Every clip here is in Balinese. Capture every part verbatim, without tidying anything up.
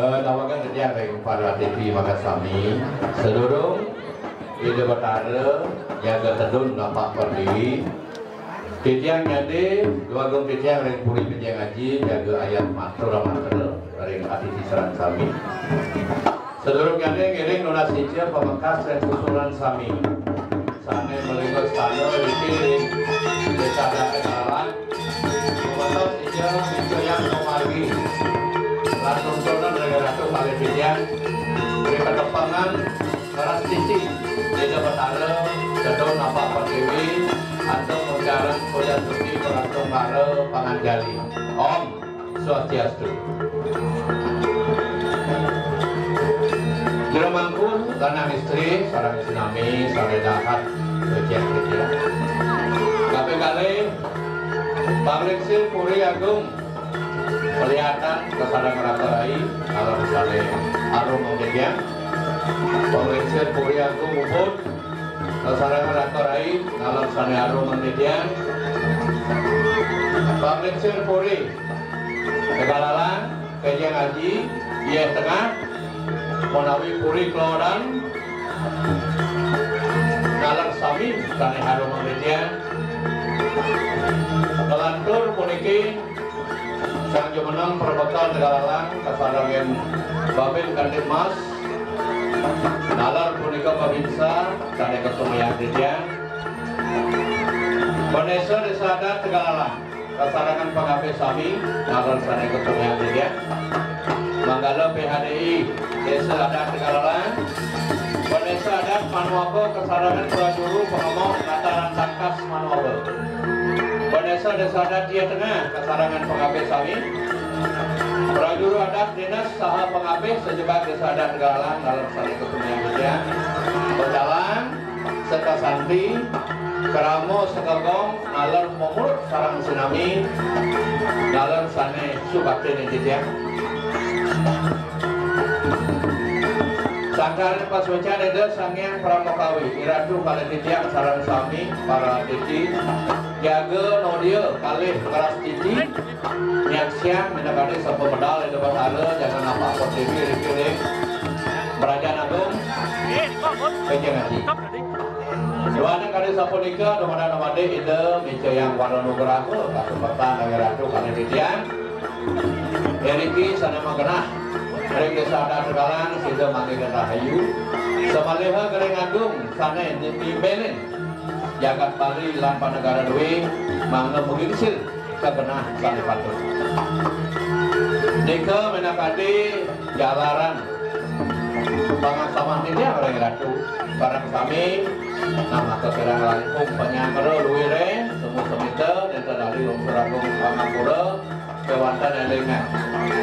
Nawakan titiang ring para titi makasami. Sadurung Ida Batara nyaga tedun napak pertiwi, titiang nyadi duagung titiang ring Puri Pejeng Aji nyaga ayat matur mantra ring atiti sareng sami. Sadurung nyadi ngiring nunas ica pamekas ring susunan sami. Sane malingga stana riki ring Desa Adat Tegallalang. Dumados ica, ica yang pamargi lan tuntunan ring Ratu Kalih Titiang, ring katepengan ngeras titi Ida Batara, tedun napak pertiwi, antuk nguncarang puja stuti pangatungkara panganjali. Om Swastiastu. Jero mangku, lanang istri, sareng sinami, sare dahat, becek-becek. Kaping kalih, Panglingsir Puri Agung, paliatan kasareng Raka Rai, ngalor sane arum manggigian. Panglingsir Puri Agung Ubud, kasareng Raka Rai, ngalor sane arum manggigian. Panglingsir Puri Tegallalang, Pejeng Aji, Yeh Tengah, menawi Puri Klodan, ngalor sami sane arum manggigian. Kalantur puniki, Sang Jumeneng Perbekel Tegallalang, kasarengin Babin Kantin Mas, ngalor punika Babinsa, sane kasungiang titiang. Bendesa Desa Adat Tegallalang, kasarengin pangabih sami, ngalor sane kasungiang titiang. Manggala P H D I Desa Adat Tegallalang, Bendesa Adat Manuaka, kasarengin prajuru pangemong nataran tangkas Manuaka. Bendesa Desa Adat Yeh Tengah, kasarengin pangabih sami. Prajuru adat dinas saha pangabih sajebag Desa Adat Tegallalang, ngalor sane kasungiang titiang. Pecalang, Sekasanti, krama sekagong, ngalor mamurut sareng sinami, ngalor sane subaktin titiang. Sangkaning pasuecan Ida Sang Hyang Paramakawi, Iratu kalih titiang sareng sami para titi, jaga nodia kalih ngeras titi, nyaksiang minakadi sapamedal Ida Batara, jaga napak pertiwi ring Kerajaan Agung Pejeng Aji. Duaning kadi sapunika, dumadak dumadik Ida micayang wara nugraha, kasempetan ring Ratu kalih titiang. Iriki sane magenah ring Desa Adat Tegallalang, sida manggihin rahayu. Samaliha Gering Agung sane mimbelin jagat Bali lan panegara duwe, mangda magingsir kagenah sane patut. Nika minakadi jalaran pangaksama titiang ring Ratu. Sareng sami, namaka kirang langkung panyanggra luire, semu semita, nenten lali lungsur agung pangampura, kewanten elingan.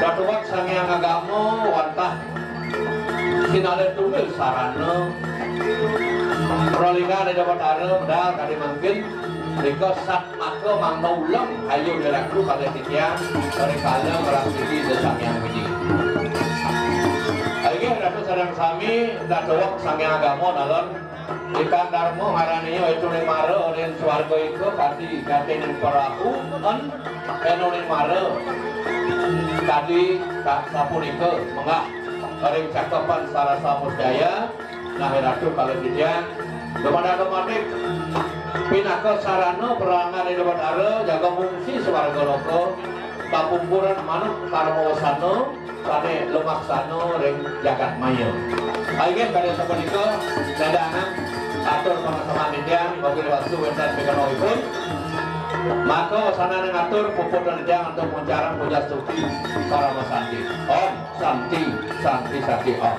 Ratuwak Sang Hyang Agama wantah sinalih tunggil sarana pralinggan Ida Batara medal kadi mangkin, nika sat maka mangda uleng ayu diratu kalih titiang, rikala ngeras titi Ida Sang Hyang Widi. Inggih Ratu sareng sami, Ratuwak Sang Hyang Agama nalon, ikan darma ngaraniya itu ning mara ning swarga ika kadi gatining perahu, en, enu ning mara kadi ka-, sapunika menggah ring cakepan sarasa muscaya. Nah, Ratu kalih titiang, dumadak dumadik pinaka sarana pralinggan Ida Batara jaga ngungsi swarga loka, kapungkuran manut karma wasana sane lumaksana ring jagat maya. Inggih, kadi sapunika, nedangang atur pangaksama titiang, mogi wastu wenten pikenohipun. Maka wasananing atur puputang titiang antuk nguncarang puja stuti parama santi. Om Santi, Santi, Santi, Om.